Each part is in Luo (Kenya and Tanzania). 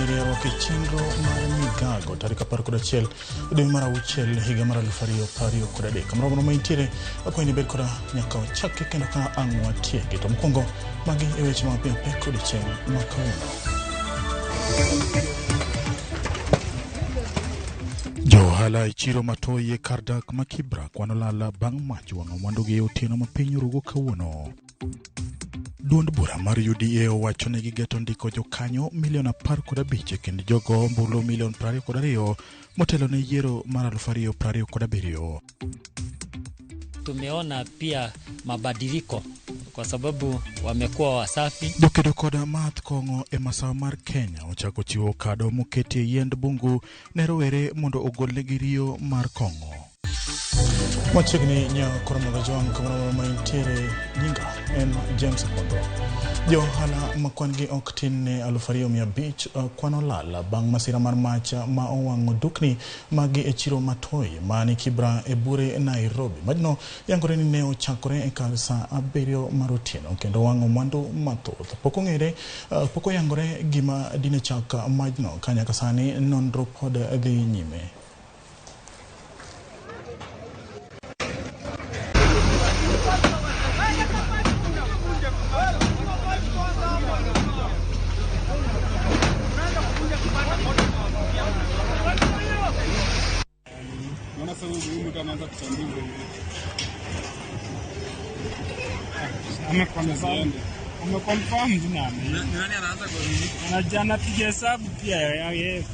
intiere rwako e chenro mar Migago tarik 11 dwe mar auchiel higa mar 2023. Kamoro amora ma intiere akwayi ni ibed koda nyaka wachaki kendo ka ang' watieki. To mokwongo magi e weche ma mapiyo pek odiechieng' ma kawuono. Jo ohala e chiro ma Toi e kar dak ma Kibra kwano lala bang' mach wang'o mwandugi e otieno ma piny orugo kawuono. Duond bura mar UDA owacho ni gigeto ndiko jokanyo milion 15 e kind jogo ombulu milion 22 motelo ne yiero mar 2027. Tumeona pia mabadiliko kwa sababu wamekuwa wasafi. Jokedo kod math kong'o e masawa mar Kenya ochako chiwo kado moketie yiend bungu ne rowere mondo ogolnegi riyo mar kong'o. Machiegni nya koro Jwang' kamoro amora ma intiere, nyinga en James Opondo. Jo ohala ma kwan gi ok tin ne 2500 kwano lal bang' masira mar mach ma owang'o dukni maggi e chiro ma Toi mani Kibra e bure Nairobi. Majno yangore ni ne ochakore e kar saa 7 mar otieno kendo wang'o mwandu mathoth. Pok ong'ere, pok oyangore gima dine chak majno ka nyaka sani nonro pod dhi nyime. Ameconfirm tu nani? Anapiga hesabu pia yeye.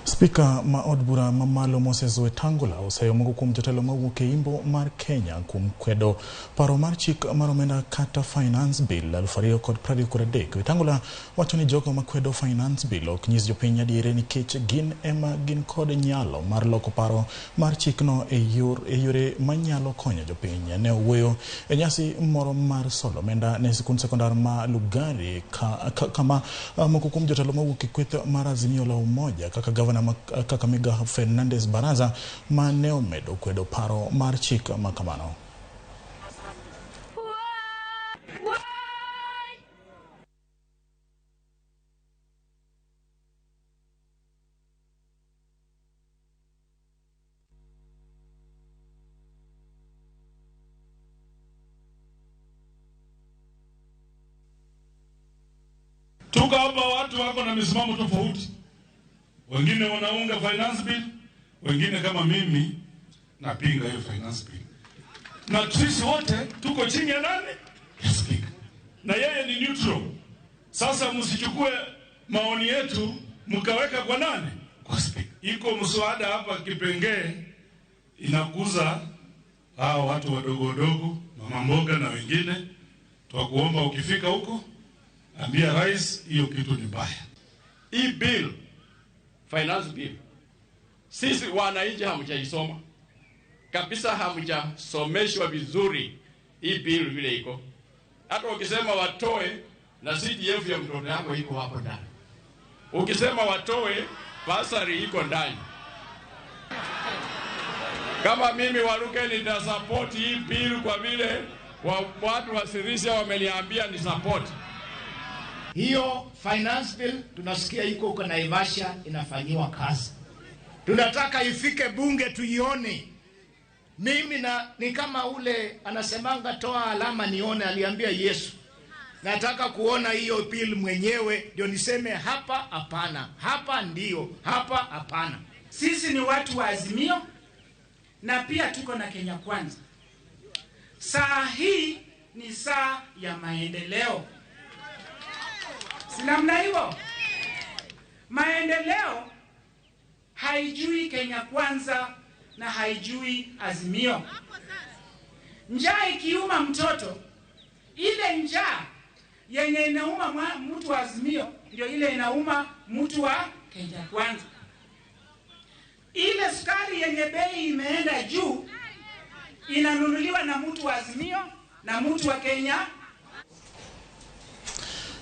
Spika ma od bura mamalo Moses Wetangula oseyo moko kuom jotelo mawuok e imbo mar Kenya kuom kwedo paro mar chik mar omenda kata Finance Bill 2023. Wetangula wacho ni jogo makwedo Finance Bill ok nyis jopiny adieri nikech gin ema gin kod nyalo mar loko paro mar chikno e yore manyalo konyo jopiny. Ne owuoyo e nyasi moro mar solo omenda ne sikund sekondar ma Lugari kama moko kuom jotelo mawuok e kweth mar Azimio la Umoja kaka gavana ma Kakamega Fernandez Baraza ma ne omedo kwedo paro mar chik ma kamano. Tuko hapa watu wako na misimamo tofauti. Wengine wanaunga finance bill, wengine kama mimi napinga hiyo finance bill. Na sisi wote tuko chini ya nani? Ya speaker. Na yeye ni neutral. Sasa msichukue maoni yetu mkaweka kwa nani? Kwa speaker. Iko mswada hapa kipengee inakuza hao watu wadogo wadogo, mama mboga na wengine. Twakuomba ukifika huko ambia rais hiyo kitu ni mbaya. Hii bill, finance bill, sisi wananchi hamjaisoma kabisa, hamjasomeshwa vizuri hii bill vile iko. Hata ukisema watoe na CDF ya mtoto yako iko hapo ndani, ukisema watoe basari iko ndani. Kama mimi Waluke nitasupport hii bill kwa vile watu wa Sirisia wameniambia ni support. Hiyo finance bill tunasikia iko huko Naivasha inafanyiwa kazi. Tunataka ifike bunge tuione. Mimi na ni kama ule anasemanga toa alama nione, aliambia Yesu. Nataka kuona hiyo bill mwenyewe ndio niseme hapa hapana, hapa ndio, hapa hapana. Sisi ni watu wa Azimio na pia tuko na Kenya Kwanza. Saa hii ni saa ya maendeleo. Si namna hiyo? Maendeleo haijui Kenya Kwanza na haijui Azimio. Njaa ikiuma mtoto, ile njaa Yenye inauma mtu wa Azimio ndio ile inauma mtu wa Kenya Kwanza. Ile sukari yenye bei imeenda juu inanunuliwa na mtu wa Azimio na mtu wa Kenya.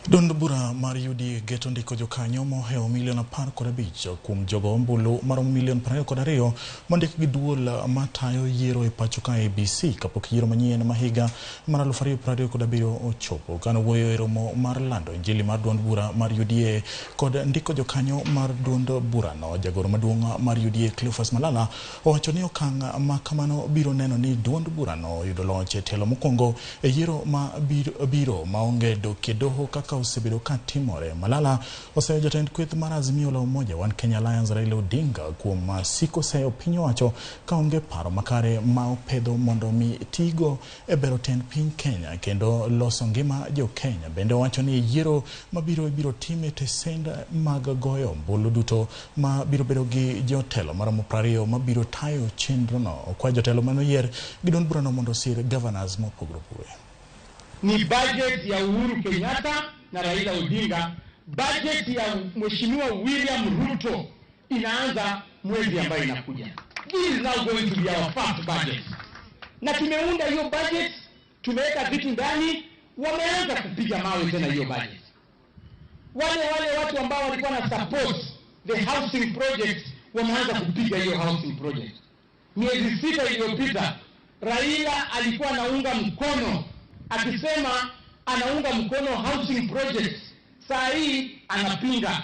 Duond bura mar UDA geto ndiko jokanyo mohewo milion 15 kuom jogo ombulu maromo milion 22 mondik gi duol matayo yiero e pacho ka ABC kapok yiero manyien ma higa mar 2027 ochopo. Kanowuoyo e romo mar lando injili mar duond bura mar UDA kod ndiko jokanyo mar duond burano, jagoro maduong' mar UDA Cleophas Malala owacho ni okang' ma kamano biro neno ni duond burano oyudo loch e telo mokwongo e yiero ma biro maonge dok e doho kaka osebedo ka timore. Malala oseyo jatend kweth mar Azimio la Umoja One Kenya Alliance Raila Odinga kuom siko seyo piny owacho kaonge paro makare ma opedho mondo mi tigo e bero tend piny Kenya kendo loso ngima jo Kenya. Bende owacho ni yiero mabiro ibiro tim e tesend mag goyo ombulu duto ma biro bedo gi jotelo maromo 20 mabiro tayo chenrono. Okwayo jotelo manoyier gi duond burano mondo osir governors mopogore opogore. Ni budget ya Uhuru Kenyatta na Raila Odinga. Budget ya Mheshimiwa William Ruto inaanza mwezi ambayo inakuja. This is now going to be our first budget. Na tumeunda hiyo budget, tumeweka vitu ndani, wameanza kupiga mawe tena hiyo budget. Wale watu ambao walikuwa na support the housing project wameanza kupiga hiyo housing project. Miezi 6 iliyopita Raila alikuwa anaunga mkono, akisema anaunga mkono housing projects. Saa hii anapinga.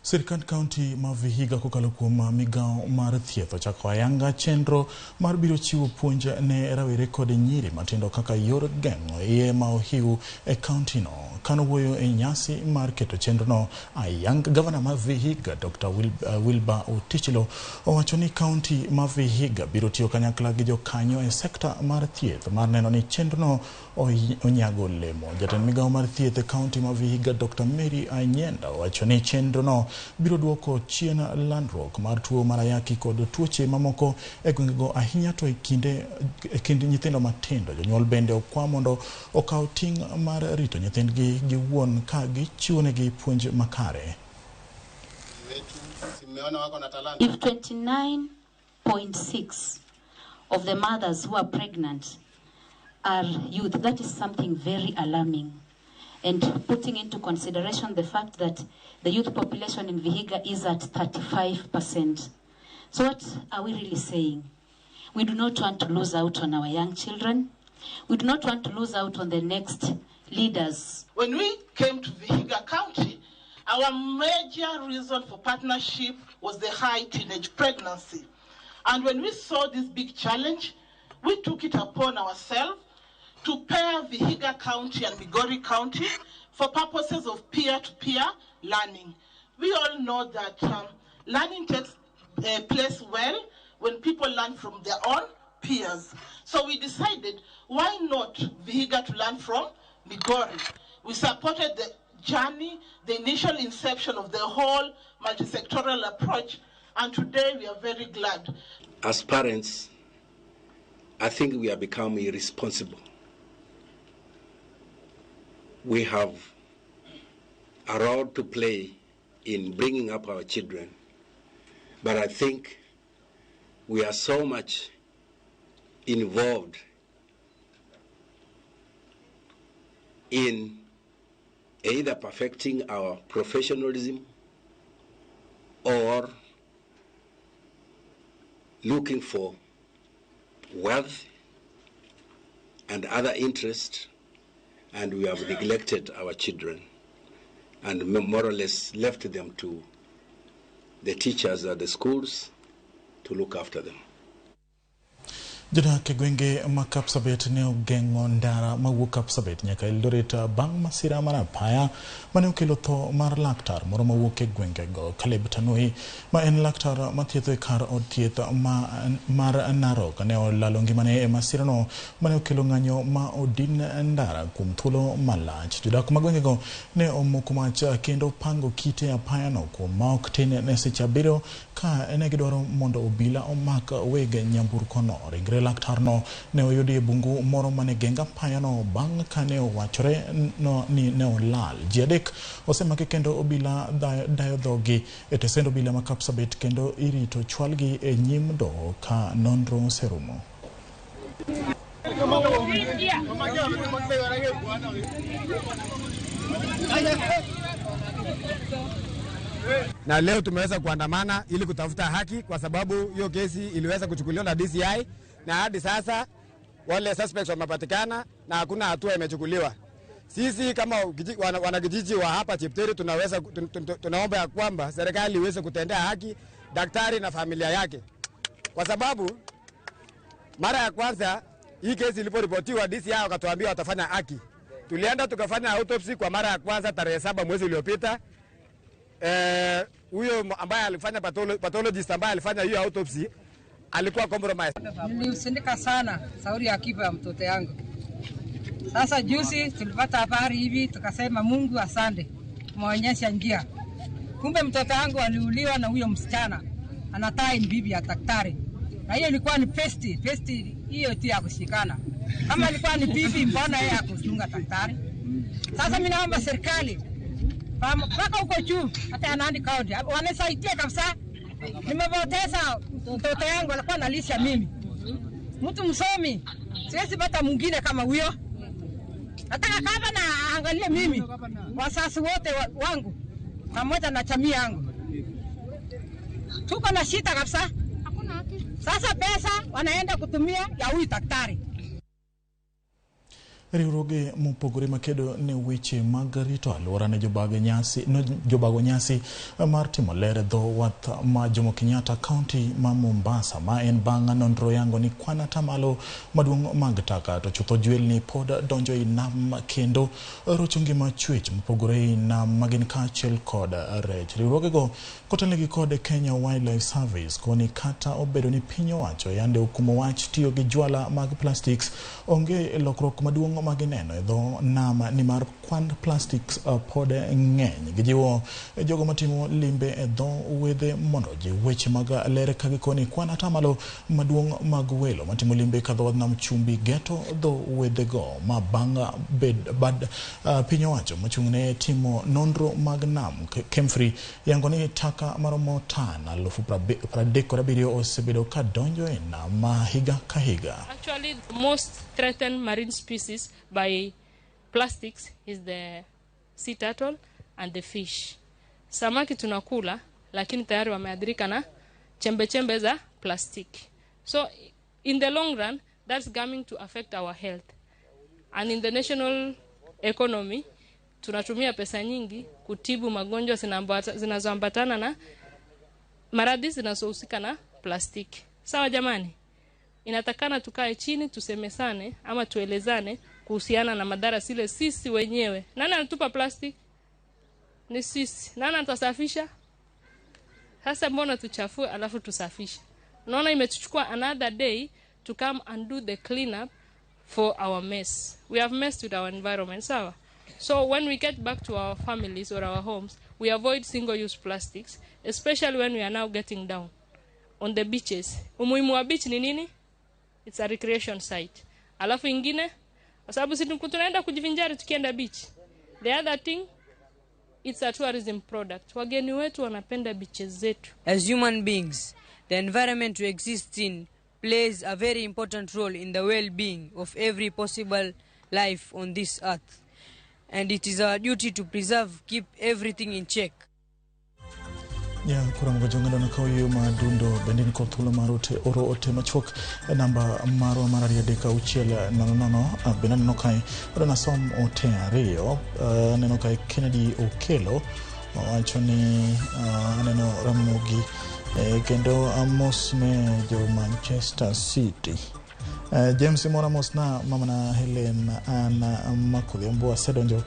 Sirkand kaunti ma Vihiga kokalo kuom migao mar thieth ochako ayanga chenro mar biro chiwo puonj ne rawere kod nyiri matindo kaka yor geng'o iye ma ohiu e kaunti no. Kanowuoyo e nyasi mar keto chenrono ayanga, gavana ma Vihiga Dr. Wilbur Otichilo owacho ni kaunti ma Vihiga biro tiyo kanyakla gi jokanyo e sekta mar thieth mar neno ni chenrono onyago olemo. Jatend migao mar thieth e kaunti ma Vihiga Dr. Mary Anyenda owacho ni chenrono biro duoko chien landruok mar tuo mar ayaki kod tuoche mamoko e gwengego, ahinya to e kind nyithindo matindo. Jonyuol bende okwa mondo okaw ting' mar rito nyithindgi giwuon ka gichiwonegi puonj makare. If 29.6 of the mothers who are pregnant are youth, that is something very alarming. And putting into consideration the fact that the youth population in Vihiga is at 35%. So what are we really saying? We do not want to lose out on our young children. We do not want to lose out on the next leaders. When we came to Vihiga County, our major reason for partnership was the high teenage pregnancy. And when we saw this big challenge, we took it upon ourselves to pair Vihiga County and Migori County for purposes of peer-to-peer learning. We all know that learning takes place well when people learn from their own peers. So we decided, why not Vihiga to learn from Migori? We supported the journey, the initial inception of the whole multisectoral approach, and today we are very glad. As parents, I think we have become irresponsible. We have a role to play in bringing up our children, but I think we are so much involved in either perfecting our professionalism or looking for wealth and other interests, and we have neglected our children and more or less left them to the teachers at the schools to look after them. Jodak e gwenge ma Kapsabet ne ogeng'o ndara mawuok Kapsabet nyaka Eldoret bang' masira mar apaya mane okelo tho mar laktar moro mawuok e gwengego. Caleb Tanui, ma en laktar mathietho e kar od thieth mar Narok, ne olalo ngimane e masirano mane okelo ng'anyo ma odin ndara kuom thuolo malach. Jodak ma gwengego ne omoko mach kendo pango kite apayano kuom ma ok tin ne seche 7 ka ne gidwaro mondo obila omak weg nyamburkono. Ringre Ringre laktarno ne oyudi e bungu moro mane geng apayano bang' kane owachore no, ni ne olal. Ji 3 osemaki kendo obila dayo dhogi e tesend obila ma Kapsabet kendo irito chwalgi e nyim doho ka nonro oserumo. Na leo tumeweza kuandamana ili kutafuta haki, kwa sababu hiyo kesi iliweza kuchukuliwa na DCI na hadi sasa wale suspects wamepatikana na hakuna hatua imechukuliwa. Sisi kama wanakijiji wa hapa Chepteri tunaweza tunaomba ya kwamba serikali iweze kutendea haki daktari na familia yake, kwa sababu mara ya kwanza hii kesi iliporipotiwa DCI wakatuambia watafanya haki. Tulienda tukafanya autopsy kwa mara ya kwanza tarehe 7 mwezi uliopita. Huyo ambaye alifanya pathologist ambaye alifanya hiyo autopsy alikuwa compromised. Nilihuzunika sana sauri ya kifo ya mtoto yangu. Sasa juzi tulipata habari hivi, tukasema Mungu asante, tumeonyesha njia. Kumbe mtoto wangu aliuliwa na huyo msichana anatai bibi ya daktari, na hiyo ilikuwa ni pesti hiyo tu ya kushikana. Kama ilikuwa ni bibi, mbona yeye hakuchunga daktari? Sasa mimi naomba serikali mpaka huko juu, hata Nandi County wanisaidia kabisa. Nimepoteza mtoto yangu, alikuwa analisha mimi, mtu msomi, siwezi pata mwingine kama huyo. Nataka gavana aangalie mimi, wazazi wote wangu pamoja na jamii yangu, tuko na shida kabisa. Sasa pesa wanaenda kutumia ya huyu daktari. Riwruoge mopogore makedo ne weche mag rito alwora ne jobago nyasi mar timo ler e dho wath ma Jomo Kenyatta, kaunti ma Mombasa, ma en bang' nonro yango ni kwan atamalo maduong' mag taka to chutho jwelni pod donjo ei nam kendo rocho ngima chwech mopogore ei nam magin kaachiel kod rech. Riwruogego kotelnegi kod Kenya Wildlife Service koni kata obedo ni piny owacho yande okumo wach tiyo gi jwala mag plastics, onge lokruok maduong' magineno e dho nam nimar kwan plastics pod ng'eny. Gijiwo jogo matimo limbe e dho wedhe mondo ojiw weche mag ler ka gikoni kwan atamalo maduong' mag welo matimo limbe ka dho wadh nam chumbi geto dho wedhego ma bang' bad piny owacho mochung'ne timo nonro mag nam Kemfri yango ni taka maromo tan 37,000 osebedo ka donjo e nam higa ka higa. Actually, the most threatened marine species by plastics is the sea turtle and the fish. Samaki tunakula, lakini tayari wameathirika na chembe chembe za plastiki. So in the long run, that's coming to affect our health. And in the national economy, tunatumia pesa nyingi kutibu magonjwa zinazoambatana na maradhi zinazohusika na plastiki. Sawa jamani? Inatakana tukae chini tusemesane ama tuelezane kuhusiana na madhara sile sisi wenyewe. Nani anatupa plastic? Ni sisi. Nani atasafisha? Sasa mbona tuchafue alafu tusafishe? Unaona imetuchukua another day to come and do the cleanup for our mess. We have messed with our environment, sawa? So when we get back to our families or our homes, we avoid single-use plastics, especially when we are now getting down on the beaches. Umuhimu wa beach ni nini? It's a recreation site. Alafu ingine, kwa sababu sisi tunaenda kujivinjari tukienda beach. The other thing, it's a tourism product. Wageni wetu wanapenda beaches zetu. As human beings, the environment we exist in plays a very important role in the well-being of every possible life on this earth. And it is our duty to preserve, keep everything in check. Ya koro jong'ado na kawiyo madundo bende nikod thuolo mar ote oro ote machuok e namba marwa mar 23600. Bende aneno kae wadwa nasom ote ariyo. Aneno kae Kennedy Okelo owacho ni aneno Ramogi kendo amos ne jo Manchester City. James Mora mos na mamana Helen an Makodhiambo asedonjo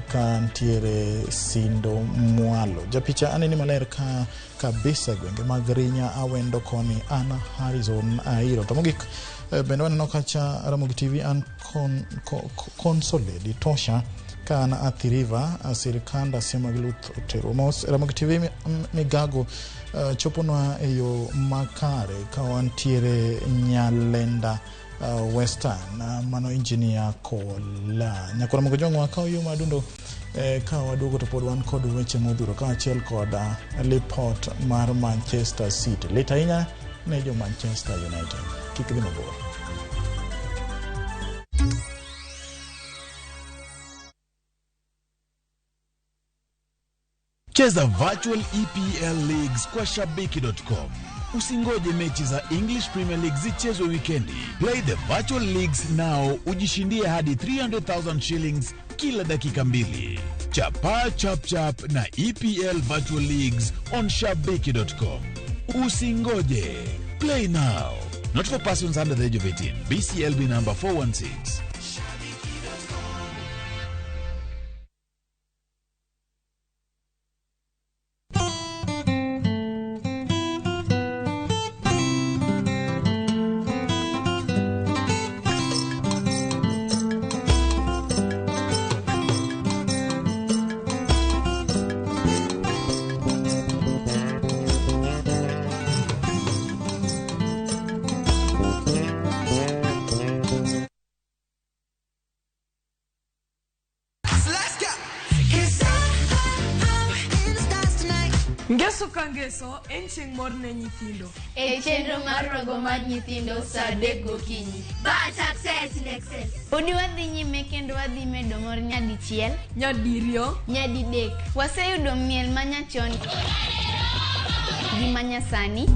ka ntiere Sindo Mwalo. Japicha aneni maler ka kabisa gwenge mag Rinya Awendo koni an Harrison Airo. To mogik bende waneno kacha Ramogi TV an Consolady Tosha ka Ka an Athi River, sirikanda Siema gi Luth otero mos. Ramogi TV Migago choponwa e yo makare ka wantiere Nyalenda Western, mano engineer Kola. Nyakora Ramogi Jwang' wakaw yo madundo ka waduogo to pod wan kod weche modhuro kaachiel kod lipot mar Manchester City. Lit ahinya ne jo Manchester United. Kik dhi mabor. Cheza virtual EPL Leagues kwa Shabiki.com. Usingoje mechi za English Premier League zichezwe wikendi. Play the virtual leagues now, ujishindie hadi 300,000 shillings kila dakika 2. Chapa chap chap na EPL Virtual Leagues on Shabiki.com. Usingoje. Play now. Not for persons under the age of 18. BCLB number 416. Ngeso ka ngeso en chieng' mor ne nyithindo. E chenro mar rogo mar nyithindo saa 3 gokinyi. But success in excess. Podi wadhi nyime kendo wadhi medo mor nyadichiel, nyadiriyo, nyadidek. Waseyudo miel manyachon gi manyasani,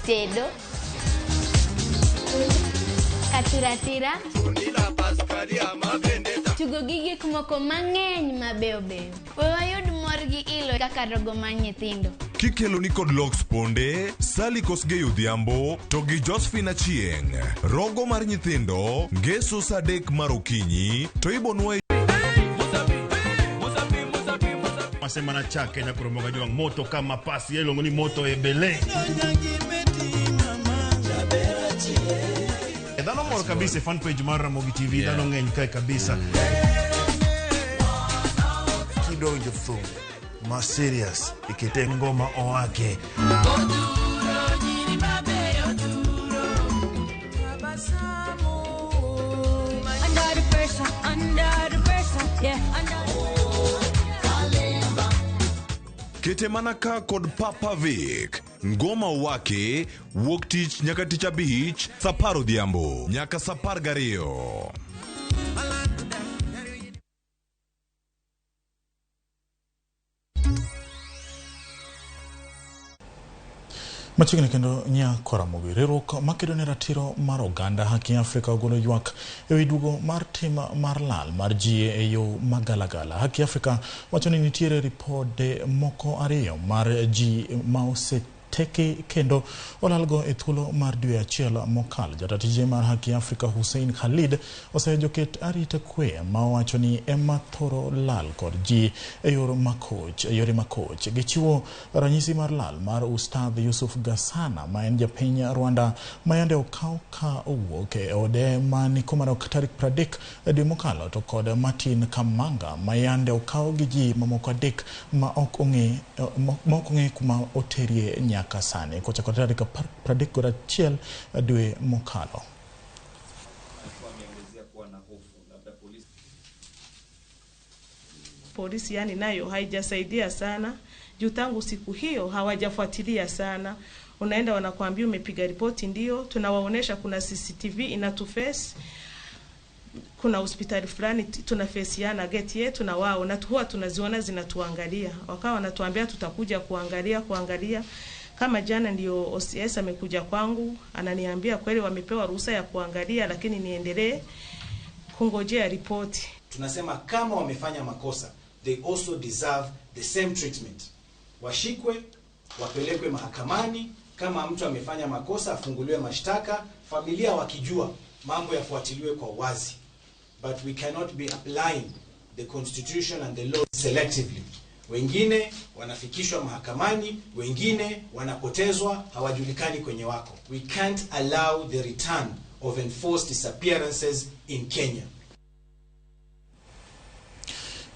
tedo, katiratira, tugo gi gik moko mang'eny mabeyo beyo. We wayud mor gi ilo kaka rogo mar nyithindo. Kikelo ni kod Lox Ponde, Sally Kosgei Odhiambo to gi Josephine Achieng'. Rogo mar nyithindo, ngeso saa 3 mar okinyi to ibonwa Masema na chake na kuromoga jwang moto kama pasi yelongo ni moto ebele. Dhano mor kabisa fan page mar Ramogi TV, dhano ng'eny kae kabisa. Kidonjo thum ma serious ikete ngoma owake. Under the pressure, yeah. Kete mana ka kod Papa Vic. Ngoma wake wuok tich nyaka tich abich saa 10 odhiambo nyaka saa 12. Machiegni kendo nya Ramogi, riwruok makedo ne ratiro mar oganda Haki Afrika ogolo ywak ewi duogo mar tim mar lal mar ji e yo magalagala. Haki Afrika wacho ni nitiere ripode moko 2 mar ji ma oseteki kendo olalgo e thuolo mar dwe achiel mokalo. Jata tije mar Haki Afrika Hussein Khalid osejo ket arita kwe ma owacho ni ema thoro lal kod ji e yore makoch. Gichiwo ranyisi mar lal mar Ustadh Yusuf Gasana ma en japiny Rwanda ma yande okaw ka owuok e ode mani Komarok tarik 30 dwe mokalo, to kod Martin Kamanga ma yande okaw gi ji mamoko 3 ma ok ong'e kuma oterie nyaka sani kochakore tarik 31 dwe mokalo. Polisi yani nayo haijasaidia sana juu tangu siku hiyo hawajafuatilia sana. Unaenda wanakuambia umepiga ripoti, ndio tunawaonesha kuna CCTV inatuface, kuna hospitali fulani tunafesiana gate yetu na wao, na huwa tunaziona zinatuangalia. Wakawa wanatuambia tutakuja kuangalia. Kama jana ndio OCS amekuja kwangu ananiambia kweli wamepewa ruhusa ya kuangalia, lakini niendelee kungojea ripoti. Tunasema kama wamefanya makosa, they also deserve the same treatment. Washikwe, wapelekwe mahakamani. Kama mtu amefanya makosa afunguliwe mashtaka, familia wakijua mambo yafuatiliwe kwa wazi. But we cannot be applying the constitution and the law selectively. Wengine wanafikishwa mahakamani, wengine wanapotezwa, hawajulikani kwenye wako. We can't allow the return of enforced disappearances in Kenya.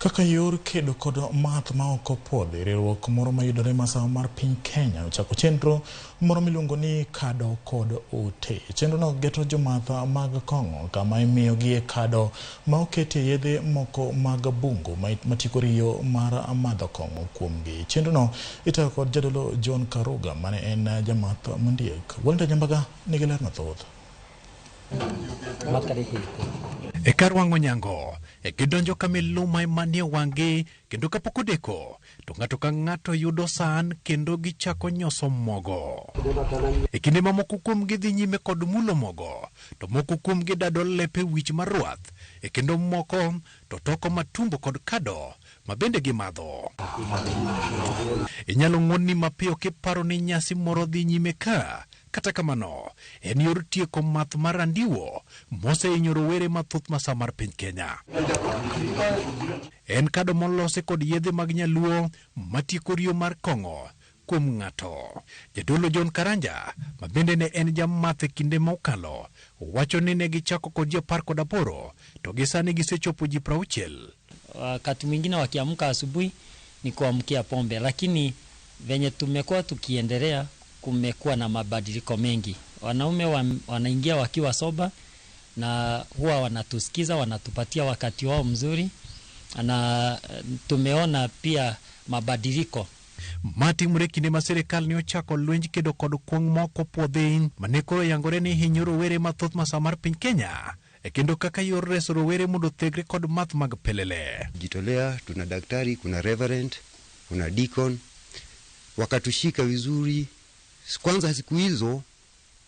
Kaka yor kedo kod math ma ok opuodhi, riwruok moro mayudore masawa mar piny Kenya ochako chenro moro miluongo ni Kado kod Ote. Chenrono geto jomath mag kong'o kama imiyogie kado ma oketie yedhe moko mag bungu matieko riyo mar madho kong'o kuomgi. Chenrono itayo kod jadolo John Karuga mane en jamath mondiek. Walter Nyambaga nigi ler mathoth. E kar wang'o nyango, e gidonjo ka miluma manie wang'gi kendo kapok odeko to ng'ato ka ng'ato yudo san kendo gichako nyoso mogo. E kinde ma moko kuomgi dhi nyime kod mulo mogo, to moko kuomgi dado lepe wich mar rwath, e kendo moko to toko matumbo kod kado ma bende gimadho. Inyalo ng'wonni mapiyo kiparo ni nyasi moro dhi nyime ka. Kata kamano, en yor tieko math mar andiwo mosehinyo rowere mathoth masawa mar piny Kenya. En kado molosi kod yedhe mag nyaluo matieko riyo mar kong'o kuom ng'ato. Jadolo John Karanja, ma bende ne en jamath e kinde mokalo, wacho ni ne gichako kod ji 18 to gi sani gisechopo ji 60. Wakati mwingine wakiamka asubuhi ni kuamkia pombe, lakini venye tumekuwa tukiendelea kumekuwa na mabadiliko mengi. Wanaume wanaingia wakiwa soba na huwa wanatusikiza, wanatupatia wakati wao mzuri, na tumeona pia mabadiliko. Matimore kinde ma sirikal ne ochako lwenj kedo kod kuong' moko puodhi mane koro yangore ni hinyo rowere mathoth masawa mar piny Kenya e kendo kaka yor reso rowere mondo othegre kod math mag pelele. Jitolea, tuna daktari, kuna reverend, kuna deacon, wakatushika vizuri. Kwanza siku hizo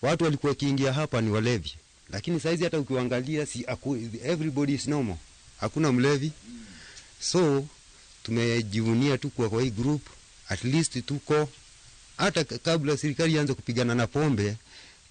watu walikuwa wakiingia hapa ni walevi, lakini saizi hata ukiangalia si everybody is normal, hakuna mlevi. So tumejivunia tu kwa hii group, at least tuko hata kabla serikali ianze kupigana na pombe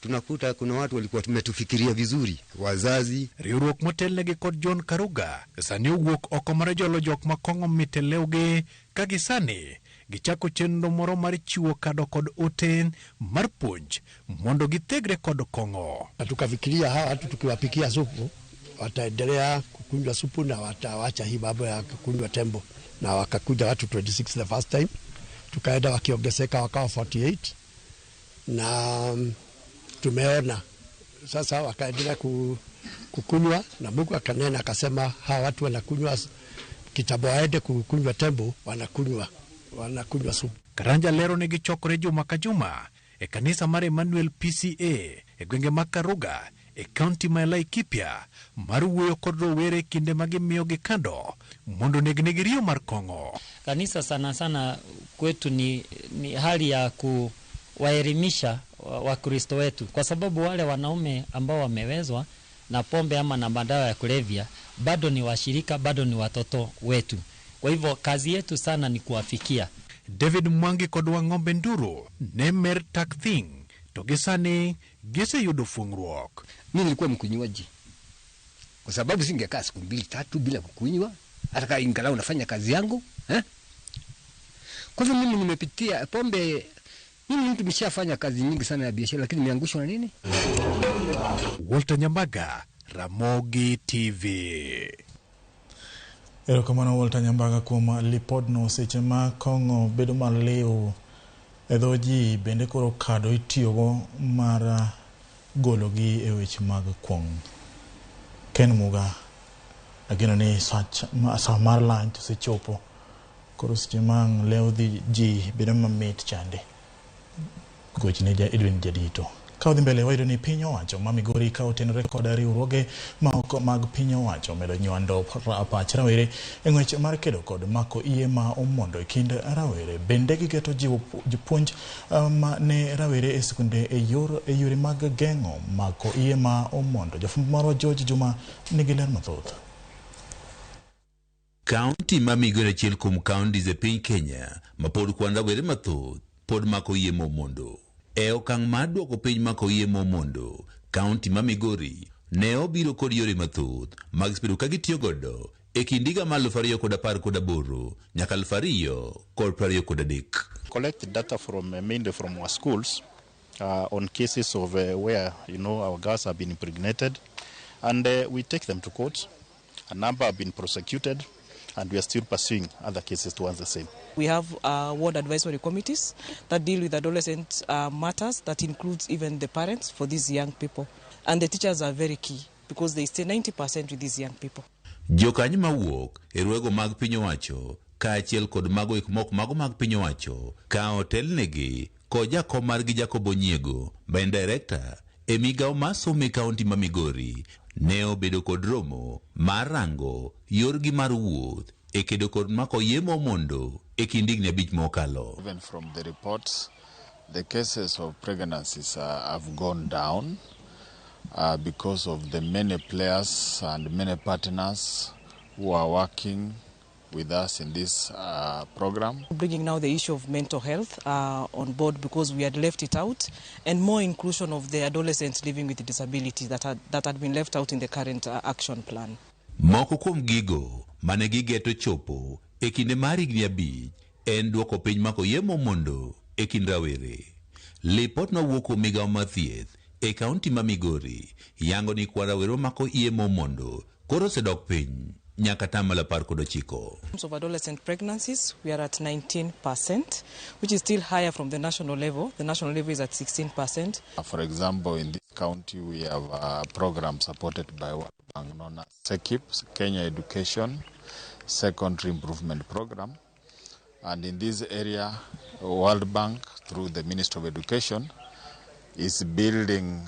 tunakuta kuna watu walikuwa tumetufikiria vizuri, wazazi. Riwruok motelnegi kod John Karuga sani owuok oko mar jolo jok ma kong'o mit e lewgi ka gisani gichako chenro moro mar chiwo kado kod ote mar puonj mondo githegre kod kong'o. Na tukafikiria hawa watu tukiwapikia supu wataendelea kukunywa supu na watawacha hii mambo ya kukunywa tembo, na wakakuja watu 26 the first time, tukaenda wakiongezeka wakawa 48, na tumeona sasa wakaendelea kukunywa, na Mungu akanena akasema hawa watu wanakunywa kitambo waende kukunywa tembo, wanakunywa supu. Karanja lero ne gichokore juma ka juma e kanisa mar Emmanuel PCA e gwenge mag Karuga e kaunti ma Laikipia mar wuoyo kod rowere kinde ma gimiyogi kado mondo negnegi riyo mar kong'o. Kanisa sana sana kwetu ni hali ya kuwaelimisha Wakristo wetu, kwa sababu wale wanaume ambao wamewezwa na pombe ama na madawa ya kulevya bado ni washirika, bado ni watoto wetu. Kwa hivyo kazi yetu sana ni kuwafikia. David Mwangi kod Wang'ombe Nduru ne mer tak thing to gi sani giseyudo fungruok. Mimi nilikuwa mkunywaji kwa sababu singekaa siku 2-3 bila kukunywa, hata kama ingalau nafanya kazi yangu eh? Kwa hivyo mimi nimepitia pombe. Mimi mtu nimeshafanya kazi nyingi sana ya biashara, lakini nimeangushwa na nini? Walter Nyambaga, Ramogi TV. Erokamano Walter Nyambaga kuom lipodno. Seche ma kong'o bedo maliw e dho ji bende koro kado itiyogo mar gologi e weche mag kuong'. Ken Muga, ageno ni sa mar lunch osechopo, koro seche ma lew dhi ji bedo mamit chande. Gochne ja Edwin Jadito. Ka odhi mbele wayudo ni piny owacho ma Migori ka otenore kod riwruoge ma oko mag piny owacho omedo nywando pach rawere e ng'wech mar kedo kod mako iye ma omondo e kind rawere. Bende gigeto jiwo jopuonj ma ne rawere e sikunde e yore mag geng'o mako iye ma omondo. Jafwambo marwa George Juma nigi ler mathoth. Kaunti ma Migori achiel kuom counties e piny Kenya ma pod kwan rawere mathoth pod mako iye momondo. E okang' mar duoko piny mako iye momondo, kaunti ma Migori ne obiro kod yore mathoth mag bedo ka gitiyo godo e kind higa mar 2018 nyaka 2023. Collect data from mainly from our schools on cases of where our girls have been impregnated, and we take them to court. A number have been prosecuted, And we are still pursuing other cases towards the same. We have ward advisory committees that deal with adolescent matters, that includes even the parents for these young people. And the teachers are very key because they stay 90% with these young people. Jokanyo mawuok e rwego mag piny owacho kaachiel kod mago ik mok mago mag piny owacho ka otelnegi kod jakom margi Jacob Onyiego ma en director e migawo mar somo e kaunti ma Migori ne obedo kod romo mar rango yorgi mar wuoth e kedo kod mako yemo mondo e kind higni 5 mokalo. Even from the reports, the cases of pregnancies have gone down because of the many players and many partners who are working with us in this program. Bringing now the issue of mental health on board because we had left it out, and more inclusion of the adolescents living with disability that had been left out in the current action plan. Moko kuom gigo mane gigeto chopo e kinde mar higni 5 en duoko piny mako yemo mondo e kind rawere. Lipot mawuok kuom migawo mar thieth e kaunti ma Migori yango ni kwan rawere mako yemo mondo koro osedok piny nyaka 19%. In terms of adolescent pregnancies, we are at 19%, which is still higher from the national level. The national level is at 16%. For example, in this county, we have a program supported by World Bank known as SEKIP, Kenya Education Secondary Improvement Program. And in this area, World Bank, through the Ministry of Education, is building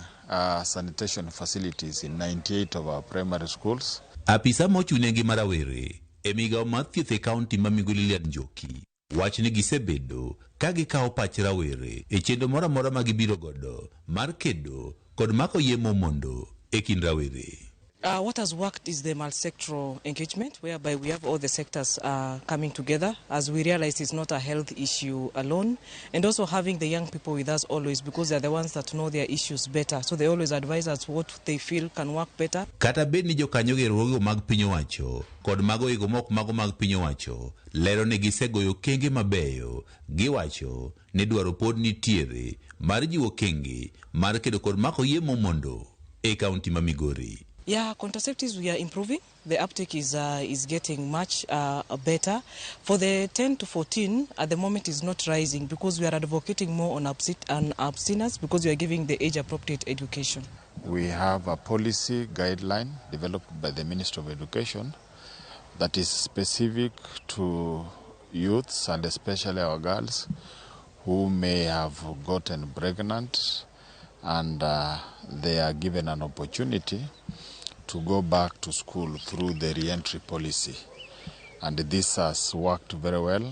sanitation facilities in 98 of our primary schools. Apisa mochung' ngima rawere e migawo mar thieth e kaunti ma Migori Lilian Njoki wach ni gisebedo ka gikawo pach rawere e chenro moro amora ma gibiro godo mar kedo kod mako yemo mondo e kind rawere. What has worked is the multi-sectoral engagement, whereby we have all the sectors coming together, as we realize it's not a health issue alone, and also having the young people with us always, because they're the ones that know their issues better, so they always advise us what they feel can work better. Kata bed ni jokanyo gi riwruoge mag piny owacho kod mago ego mok mago mag piny owacho lero ni gisegoyo okenge mabeyo, giwacho ni dwaro pod nitiere mar jiwo okenge mar kedo kod mako yemo mondo e kaunti ma Migori. Yeah, contraceptives, we are improving. The uptake is getting much better. For the 10 to 14, at the moment is not rising because we are advocating more on abstinence because we are giving the age-appropriate education. We have a policy guideline developed by the Ministry of Education that is specific to youths and especially our girls who may have gotten pregnant, and they are given an opportunity to go back to school through the re-entry policy, and this has worked very well.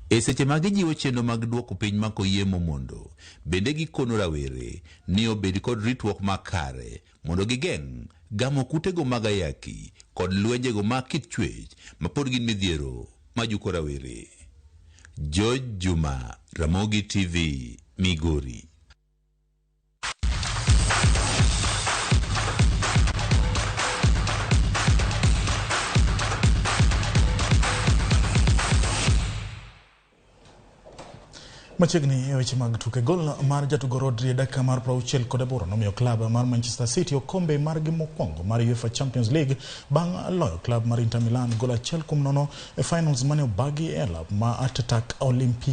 E seche ma gijiwo chenro mag duoko piny mako yemo mondo bende gikono rawere ni obed kod ritruok makare mondo gigeng' gamo kutego mag ayaki kod lwenjego mag kit chwech ma pod gin midhiero majuko rawere. George Juma, Ramogi TV, Migori. Machiegni e weche mag tuke, gol mar jatugo Rodri e dakika mar 68 nomiyo klab mar Manchester City okombe margi mokwongo mar UEFA Champions League bang' loyo klab mar Inter Milan gol 1-0 e finals mane obagi e lap ma Ataturk Olympic.